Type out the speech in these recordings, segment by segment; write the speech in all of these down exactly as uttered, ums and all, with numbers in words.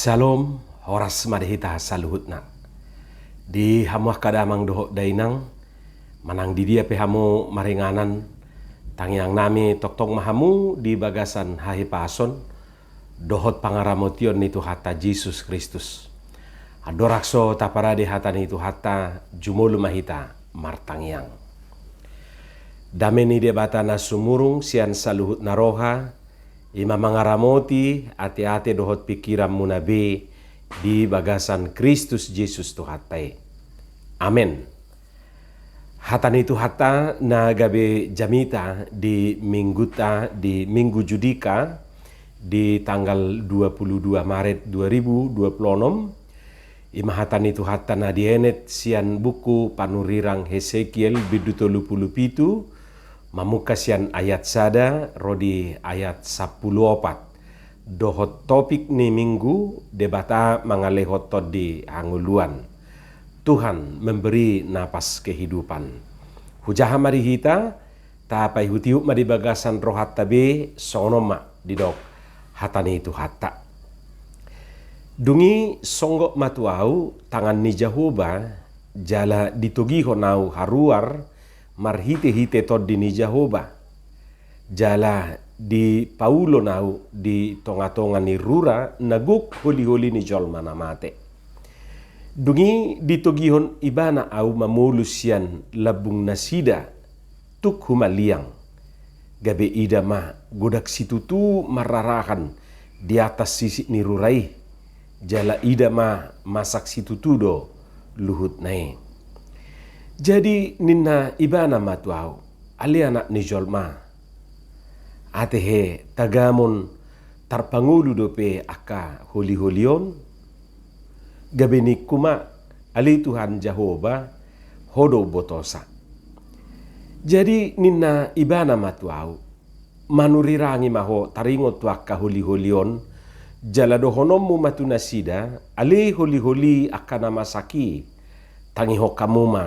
Syalom, horas ma di hita saluhutna. Di hamu angka damang dohot dainang, manang di dia pe hamu maringanan, tangiangnami tongtong ma hamu di bagasan hahipason dohot pangaramotion ni Tuhanta Jesus Kristus. Andorang so taparade hata ni Tuhanta, jumolo ma hita martangiang. Dame ni Debata na sumurung sian saluhutna roha, i ma mangaramoti ateate dohot pingkiranmuna be di bagasan Kristus Jesus Tuhanta i. Amen. Hata ni Tuhanta na gabe jamita di mingguta, di Minggu Judika, di tanggal dua puluh dua Maret dua ribu dua puluh enam, i ma hata ni Tuhanta na dienet sian buku panurirang Hesekiel bindu tolu puluh pitu, mamungka sian ayat sada ro di ayat sampulu opat. Dohot topik ni minggu, Debata mangalehon tondi hangoluan. Tuhan memberi napas kehidupan. Hujaha ma di hita, tapaihutihut ma di bagasan rohanta be, songon on ma didok hata ni Tuhanta. Dung i songgop ma tu ahu tangan ni Jahowa, jala ditogihon ahu haruar marhitehite tondi ni Jahowa. Jala dipaulon ahu di tongatonga ni rura na gok holiholi ni jolma na mate. Dung i ditogihon ibana ahu mamolus sian lambungnasida tuk humaliang. Gabe ida ma godang situtu mararahan di atas sisik ni rura i, jala ida ma masak situtu do luhutna i. Jadi ninna ibana ma tu ahu, ale anak ni jolma, atehe tagamon tarpangolu dope angka holiholi on? Gabe ningku ma, ale Tuhan Jahowa, ho do umbotosa. Jadi ninna ibana ma tu ahu, manurirangi ma ho taringot tu angka holiholi on, jala dohononmu ma tu nasida, ale holiholi angka na masak i, tangihon hamu ma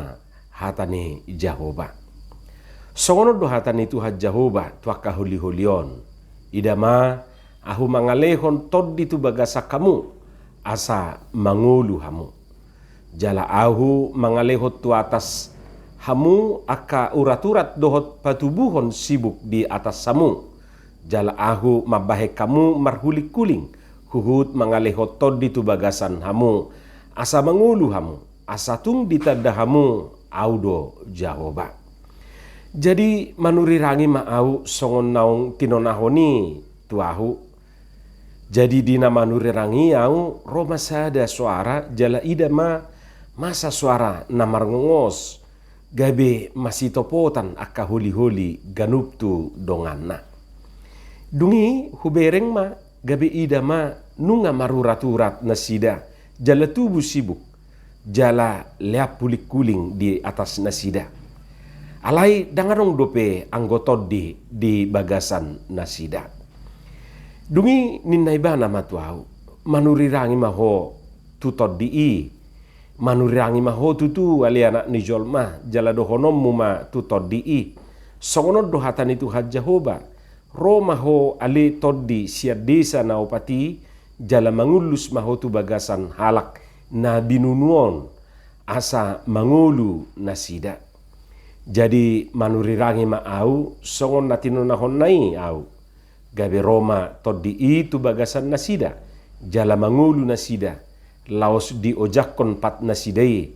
hata ni Jahowa. Songon on do hata ni Tuhan Jahowa tu angka holiholi on, ida ma ahu mangalehon tondi tu bagasan hamu, asa mangolu hamu. Jala ahu mangalehon tu atas hamu angka uraturat dohot patubuhon sibuk di atas hamu. Jala ahu mambahen hamu marhulinghuling, huhut mangalehon tondi tu bagasan hamu, asa mangolu hamu, asa tung ditanda hamu ahu do Jahowa. Jadi manurirangi ma ahu songon naung tinonahon i tu ahu. Jadi di na manurirangi ahu ro ma sada soara, jala ida ma masa soara na marngongos, gabe masitopotan angka holiholi ganup tu donganna. Dung i hubereng ma, gabe ida ma nunga maruraturat nasida, jala tubu sibuk, jala leap hulinghuling di atas nasida. Alai ndang adong dope anggo tondi di bagasan nasida. Dung i ninna ibana ma tu ahu, manurirangi ma ho tu tondi i, manurirangi ma ho tutu ale anak ni jolma, jala dohononmu ma tu tondi i, songon on do hata ni Tuhan Jahowa, ro ma ho ale tondi sian desa na opat i, jala mangullus ma ho tu bagasan halak na binunu on, asa mangolu nasida. Jadi manurirangi ma ahu songon na tinonahonna i ahu. Gabe ro ma tondi i tu bagasan nasida, jala mangolu nasida, laos diojakhon pat nasida i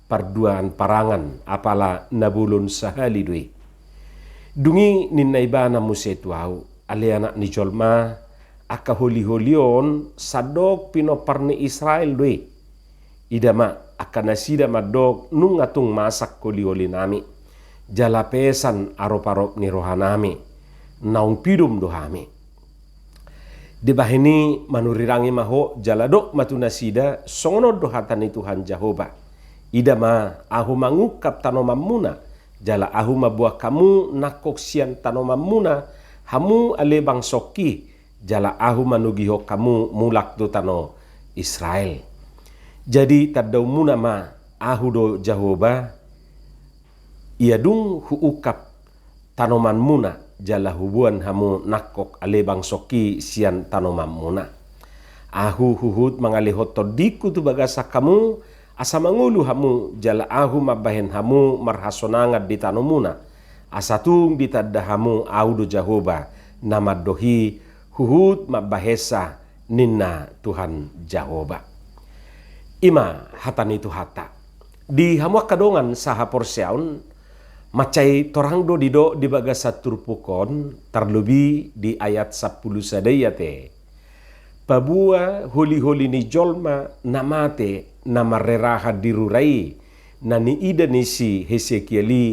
parduaan parangan, apala na bolon sahali do i. Dung i ninna ibana muse tu ahu, ale anak ni jolma, angka holiholi on sandok pinompar ni Israel do i. Ida ma, angka nasida mandok nunga tung masak holiholinami, jala pesan aroparop ni rohanami, naung pidom do hami. Dibahen i manurirangi ma ho, jala dok ma tu nasida, songon on do hata ni Tuhan Jahowa. Ida ma, ahu mangungkap tanomanmuna, jala ahu mamboan hamu nangkok sian tanomanmuna, hamu ale bangsongki, jala ahu manogihon hamu mulak tu tano Israel. Jadi tandaonmuna ma, ahu do Jahowa, ia dung huungkap tanomanmuna, jala huboan hamu nangkok ale bangsongki sian tanomanmuna. Ahu huhut mangalehon tondingku tu bagasan hamu, asa mangolu hamu, jala ahu mambahen hamu marhasonangan di tanomuna, asa tung ditanda hamu ahu do Jahowa, na mandok i huhut mambahensa, ninna Tuhan Jahowa. I ma hata ni Tuhanta. Di hamu angka dongan sahaporseaon, mansai torang do didok di bagasan turpuk on, tarlobi di ayat sampulu sada i ate. Paboa holiholi ni jolma na mate na marrerahan di rura i, na niida ni si Hesekiel i,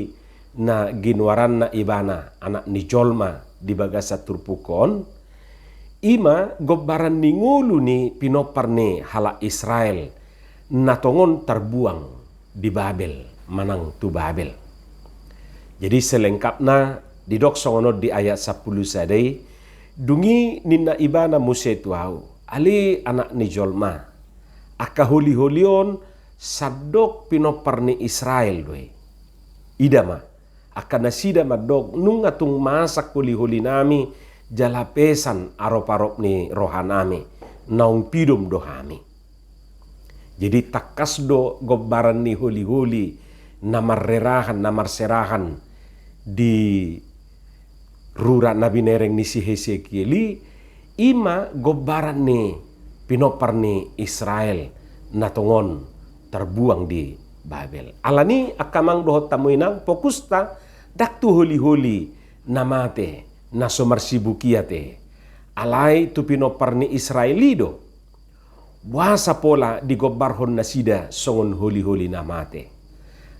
na ginoaranna ibana anak ni jolma di bagasan turpuk on, i ma gombaran ni ngolu ni pinompar ni halak Israel, na tongon tarbuang di Babel, manang tu Babel. Jadi selengkapna didok songon on di ayat sampulu sada i, dung i ninna ibana muse tu ahu, ale anak ni jolma, angka holiholi on sandok pinompar ni Israel do i. Ida ma, angka nasida mandok, nunga tung masak holiholinami, jala pesan aroparop ni rohanami, naung pidom do hami. Jadi tangkas do gombaran ni holiholi na marrerahan, na marserahan di rura na binereng ni si Hesekiel i, i ma gombaran ni pinompar ni Israel na tongon tarbuang di Babel. Alani i angka amang dohot hamu inang, fokusta ndang tu holiholi na mate, na so marsibuk i ate. Alai tu pinompar ni Israel i do. Boasa pola digombarhon nasida songon holiholi na mate?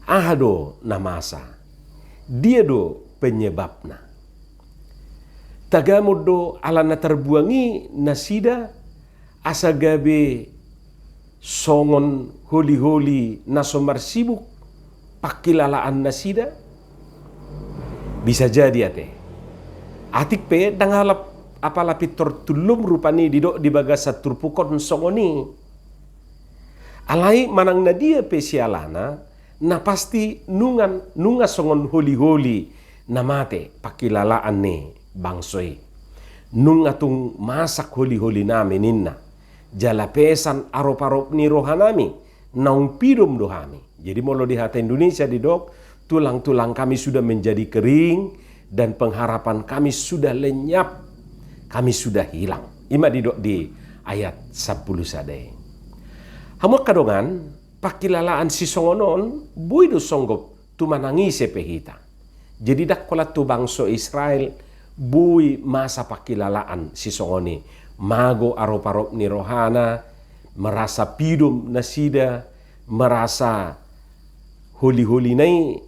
Aha do na masa? Dia do penyebabna? Tagamon do ala na tarbuang i nasida asa gabe songon holiholi na so marsibuk pangkilalaan nasida? Bisa jadi ate. Atik pe ndang alap apala pintor tullum rupani didok di bagasan turpuk on songon i. Alai manang na dia pe sialana, na pasti nungan, nunga songon holiholi na mate pangkilalaan ni bangso i. Nunga tung masak holiholinami ninna. Jala pesan aroparop ni rohanami, naung pidom do hami. Jadi molo di hata Indonesia didok, tulang-tulang kami sudah menjadi kering, dan pengharapan kami sudah lenyap, kami sudah hilang. I ma didok di ayat sampulu sada i. Hamu angka dongan, pangkilalaan sisongon on boi do songgop tu manang ise pe hita. Jadi ndang holan tu bangso Israel boi masa pangkilalaan sisongon i. Mago aroparop ni rohana, merasa pidom nasida, merasa holiholina i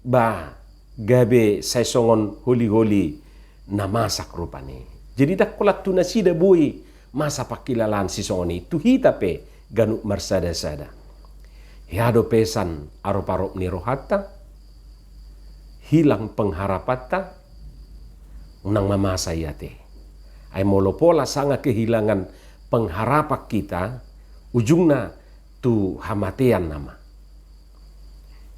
ba gabe sai songon holiholi na masak rupani. Jadi ndang holan tu nasida boi masa pangkilalaan sisongon i, tu hita pe ganup marsadasada. Hea do pesan aroparop ni rohanta, hilang pengharapanta, unang ma masa i ate. Ai molo pola sanga kehilangan pengharapan hita, ujungna tu hamatean nama.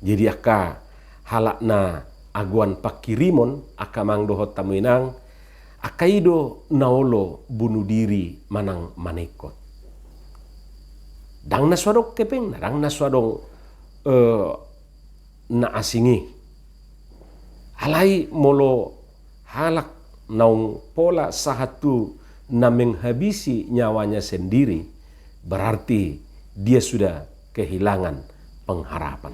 Jadi angka halak na agoan pangkirimon, angka amang dohot hamu inang, angka i do na olo bunuh diri manang manengkot. Ndang na so adong hepengna, ndang na so adong, eh, na asing i. Alai molo halak naung pola sahat tu na menghabisi nyawanya sendiri, berarti dia sudah kehilangan pengharapan.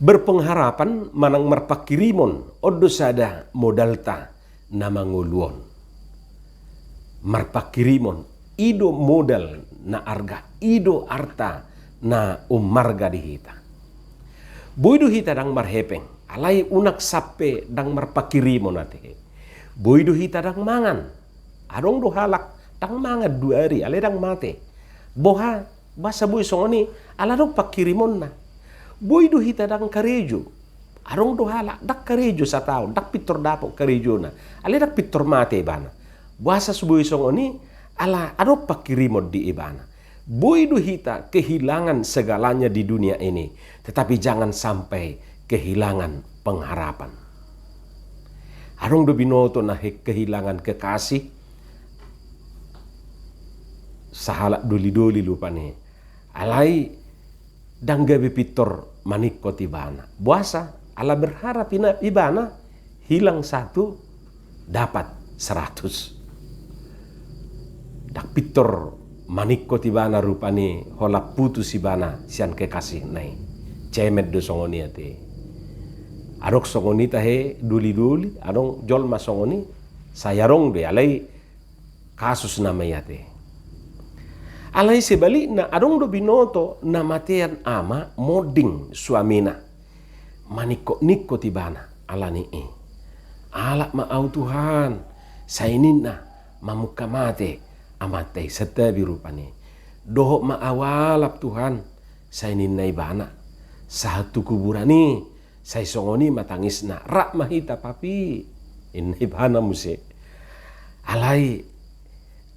Berpengharapan manang marpangkirimon, on do sada modalta na mangolu on. Marpangkirimon, i do modal na arga, i do arta na umarga di hita. Boi do hita ndang marhepeng, alai unang sampe ndang marpangkirimon ate. Boi do hita ndang mangan. Adong do halak ndang mangan dua ari, alai ndang mate. Boha, boasa boi songon i, ala adong pangkirimonna. Boi do hita ndang karejo. Adong do halak ndang karejo sataon, ndang pintor dapot karejona, alai ndang pintor mate ibana. Boasa so boi songon i, ala adong pangkirimon di ibana. Boi do hita kehilangan segalanya di dunia ini, tetapi jangan sampai kehilangan pengharapan. Adong do binoto na he-, kehilangan kekasih, sahalak doli-doli rupani. Alai ndang gabe pintor maningkot ibana. Boasa? Ala berharap ina ibana hilang satu, dapat seratus. Ndang pintor maningkot ibana rupani, holan putus ibana sian kekasihna i. Cemen do songon i ate. Adong songon i tahe doli-doli, adong jolma songon i, sai adong do i, alai kasus nama i ate. Alai sebalikna, adong do binoto na matean ama monding suamina. Maningkot-ningkot ibana ala ni i. Alap ma au Tuhan, sai ninna, mamungka mate amanta i, santabi rupani. Dohot ma au alap Tuhan, sai ninna ibana. Sahat tu kuburan i, sai songon i ma tangisna, rap ma hita papi, inna ibana muse. Alai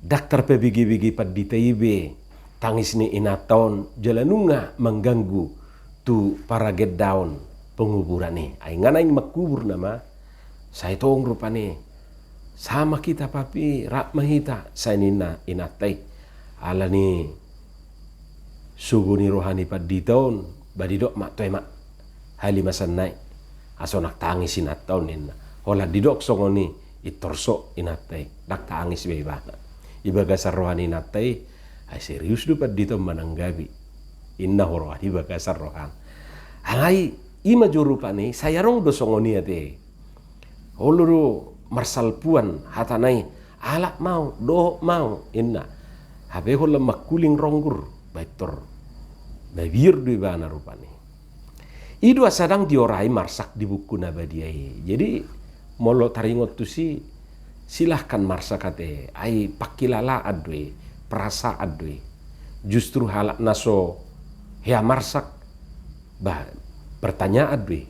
ndang tarpabege-bege pandita i be tangis ni inanta on, jala nunga mangganggu tu paragendaon penguburan i. Ai nga naeng mangkubur nama, sai tong rupani, sama hita papi, rap ma hita, sai ninna inanta i. Ala ni sogo ni roha ni pandita on, ba didok ma, toe ma halimasanna i, asa unang tangis inanta on, ninna. Holan didok songon i, intor so inanta i, ndang tangis be ibana. Di bagasan roha ni inanta i, ai serius do pandita on mananggapi, inna huroha di bagasan rohana. Alai i ma jo rupani, sai adong do songon i ate. Olo do marsalpuan hatana i, alap ma au, dohot ma au, inna. Hape holan mangkuling ronggur, ba intor mabiar do ibana rupani. I do asa ndang diorai marsak di Buku Na Badia i. Jadi molo taringot tusi, silahkan marsak ate, ai pangkilalaan do i, perasaan do i. Justru halak na so hea marsak, ba, pertanyaan do i.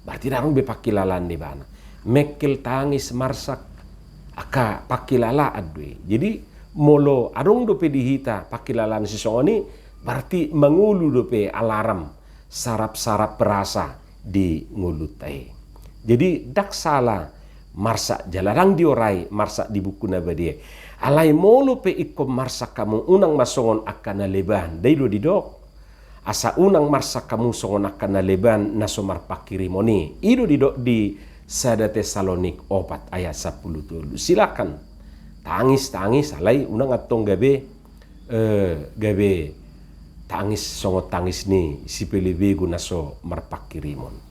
Berarti ndang adong be pangkilalaan ni ibana. Mengkel, tangis, marsak, angka pangkilalaan do i. Jadi molo adong dope di hita pangkilalaan sisongon i, berarti mangolu dope alarm sarap-sarap perasa di ngolunta i. Jadi ndang sala marsak jala ndang diorai marsak di Buku Na Badia i. Alai molo pe ingkon marsak hamu, unang ma songon angka na leban, ndai do didok. Asa unang marsak hamu songon angka na leban na so marpangkirimon i. I do didok di sada Tesalonik opat ayat sampulu tolu. Silakan tangis, tangis, alai unang antong gabe, eh, gabe tangis songon tangis ni sipelebegu na so marpangkirimon.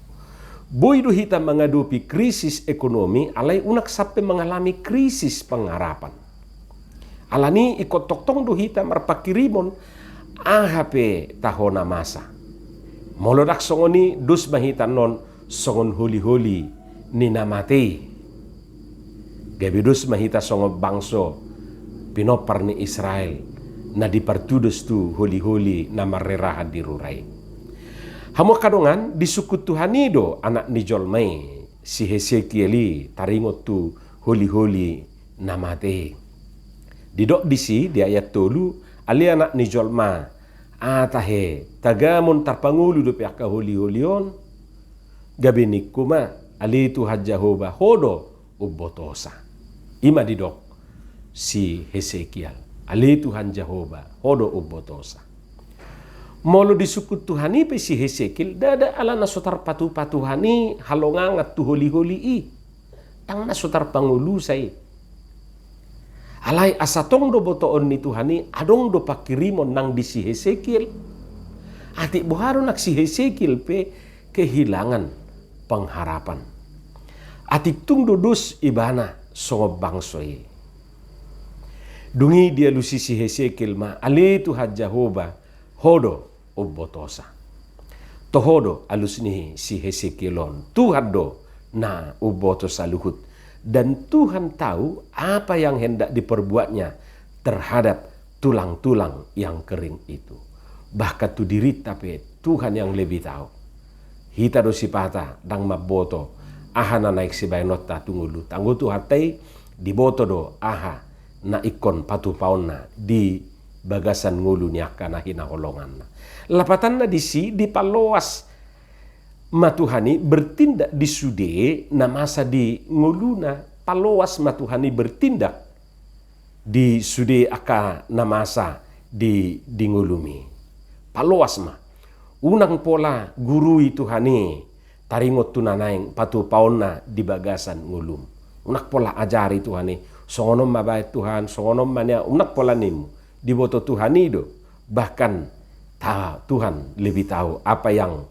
Boi do hita mangadopi krisis ekonomi, alai unang sampe mangalami krisis pengharapan. Ala ni i ingkon tongtong do hita marpangkirimon, aha pe taho na masa. Molo ndang songon i, dos ma hita annon songon holi-holi ni na mate i. Gabe dos ma hita songon bangso pinompar ni Israel, na dipartudos tu holi-holi na marrerahan di rura i. Hamu angka dongan, disungkun Tuhan i do anak ni jolma i, si Hesekiel i, taringot tu holi-holi na mate i. Didok disi di ayat tolu, ale anak ni jolma, aha tahe tagamon tarpangolu dope angka holi-holi on? Gabe ningku ma, ale Tuhan Jahowa, Ho do umbotosa. I ma didok si Hesekiel, ale Tuhan Jahowa, Ho do umbotosa. Molo disungkun Tuhan i pe si Hesekiel, ndada ala na so tarpatupa Tuhan i halongangan tu holi-holi i. Ndang na so tarpangolusa i. Alai asa tong do botoon ni Tuhan i, adong do pangkirimon nang di si Hesekiel. Atik boha do nang si Hesekiel pe kehilangan pengharapan. Atik tung do dos ibana songon bangso i. Dung i dialusi si Hesekiel ma, ale Tuhan Jahowa, Ho do umbotosa. Toho do alus ni si Hesekiel on, Tuhan do na umboto saluhut. Dan Tuhan tahu apa yang hendak diperbuatnya terhadap tulang-tulang yang kering itu. Bahkan tu dirinta pe Tuhan yang lebih tahu. Hita do sipata ndang mamboto aha na naeng sibahenonta tu ngolunta. Anggo Tuhanta i diboto do aha na ingkon patupaonna di bagasan ngolu ni angka na hinaholonganna. Lapatanna disi dipaloas ma Tuhan i bertindak di sude na masa di ngoluna, paloas ma Tuhan i bertindak di sude angka na masa di, di ngolumi. Paloas ma. Unang pola gurui Tuhan i taringot tu na naeng patupaonna di bagasan ngolum. Unang pola ajari Tuhan i, songon on ma baen Tuhan, songon on ma nian, unang pola nimmu. Diboto Tuhan i do, bahkan ta, Tuhan lebih tahu apa yang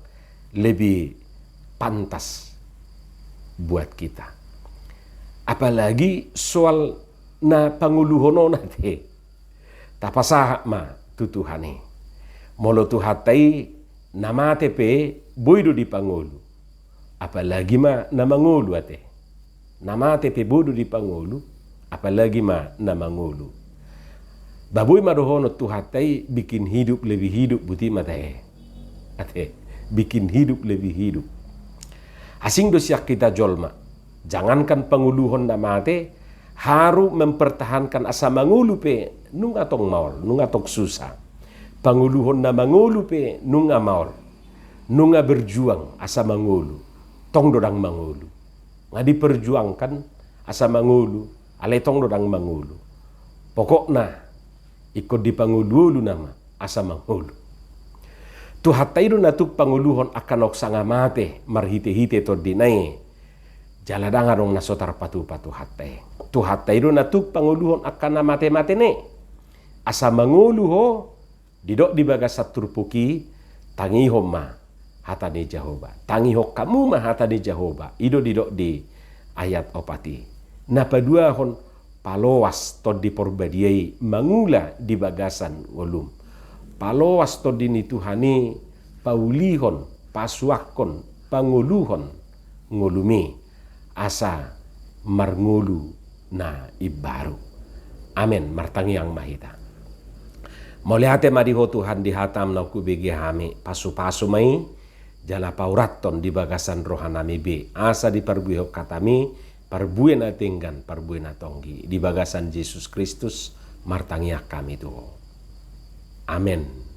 lebih pantas buat kita. Apalagi soal na pangoluhon on ate. Tapasahat ma tu Tuhan i. Molo Tuhanta i na mate pe boi do dipangolu. Apalagi ma na mangolu ate. Na mate pe boi do dipangolu, apalagi ma na mangolu. Ba boi ma dohonon Tuhanta i bikin hidup lebih hidup, buti ma tahe. Ate, bikin hidup lebih hidup. Asing do sian hita jolma. Jangankan pangoluhon na mate, haru mempertahankan asa mangolu pe nunga tong maol, nunga tong susa. Pangoluhon na mangolu pe nunga maol. Nunga berjuang asa mangolu, tong do ndang mangolu. Nga diperjuangkan asa mangolu, alai tong do ndang mangolu. Pokokna, ingkon dipangoluolu nama asa mangolu. Tuhanta i do na tuk pangoluhon angka naung sanga mate marhitehite tondina i. Jala ndang adong na so tarpatupa Tuhanta i. Tuhanta i do na tuk pangoluhon angka na mate-mate na i. Asa mangolu ho, didok di bagasan turpuk i, tangihon ma hata ni Jahowa. Tangihon hamu ma hata ni Jahowa. I do didok di ayat opat i. Na paduahon, paloas Tondi Parbadia i mangula di bagasan ngolum. Paloas Tondi ni Tuhan i paulihon, pasuangkon, pangoluhon ngolum i asa marngolu na imbaru. Amen. Martangiang ma hita. Mauliate ma di Ho Tuhan di hataM naung hubege hami, pasupasu ma i, jala paurathon di bagasan rohanami be, asa diparbuehon hataMi parbue na denggan, parbue na tonggi. Di bagasan Jesus Kristus martangiang hami tu Ho. Amen.